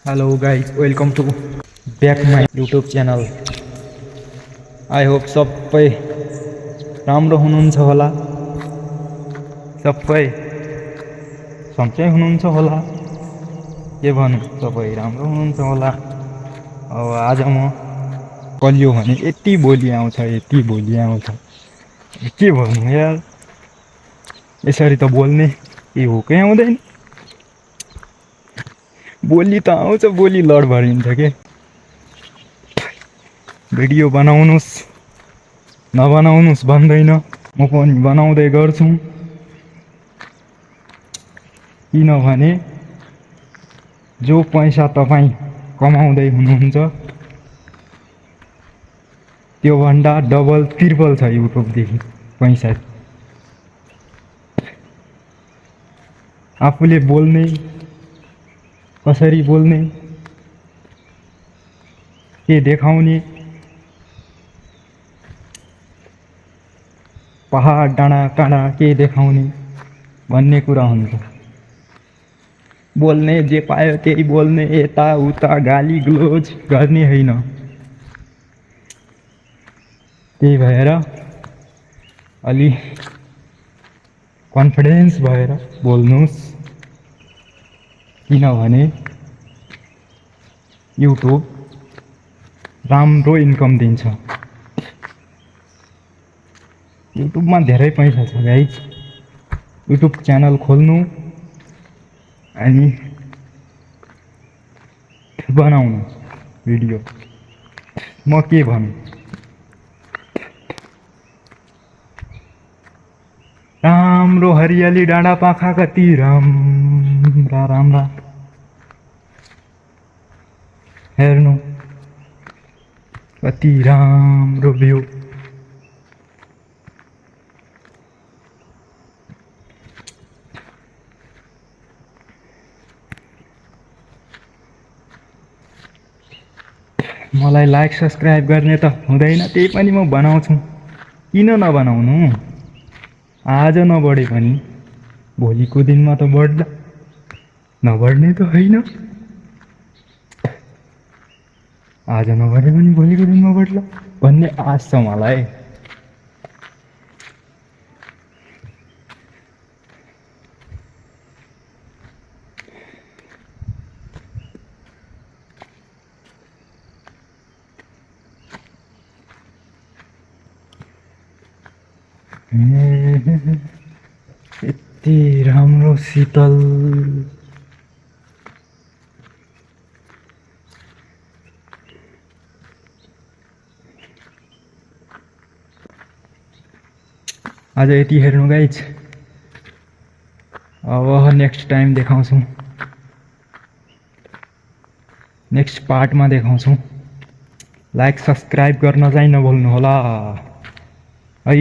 Hello guys, welcome to back my YouTube channel. I hope सबै राम्रो हुनुहुन्छ होला, सबै सन्चै हुनुहुन्छ होला, के भन्नु सबै राम्रो हुनुहुन्छ होला। अब आज म कलियो भने यति बोली आउँछ, के भन्नु यार, यसरी त बोल्ने के हो के आउँदैन। बोली त आउँछ, बोली लड भरिन्छ के। भिडियो बनाउनुस् नबनाउनुस् भन्दैन, म पनि बनाउँदै गर्छु। किनभने जो पैसा तपाईँ कमाउँदै हुनुहुन्छ त्यो भन्दा डबल ट्रिपल छ युट्युबदेखि पैसा। आफूले बोल्ने, कसरी बोल्ने, के देखाउने, पहाड डाँडा काँडा के देखाउने भन्ने कुरा हुन्छ। बोल्ने जे पायो त्यही बोल्ने, यता उता गाली ग्लोज गर्ने होइन। त्यही भएर अलि कन्फिडेन्स भएर बोल्नुस्, किनभने युट्युब राम्रो इन्कम दिन्छ। युट्युबमा धेरै पैसा छ गाइज। युट्युब च्यानल खोल्नु अनि बनाउनु भिडियो। म के भन्नु, राम्रो हरियाली डाँडा पाखा कति राम्रा राम्रा, हेर्नु कति राम्रो भ्यू। मलाई लाइक सब्सक्राइब गर्ने त हुँदैन, त्यही पनि म बनाउँछु। किन नबनाउनु, आज नबढे पनि भोलिको दिनमा त बढ्ला, नबढ्ने त होइन। आज नबढे पनि भोलिको दिनमा बढ्ला भन्ने आश छ मलाई। यति राम्रो शीतल, आज यति हेर्नु गाइज। अब नेक्स्ट टाइम देखाउँछु, नेक्स्ट पार्टमा देखाउँछु। लाइक सब्सक्राइब गर्न चाहिँ नभुल्नु होला है।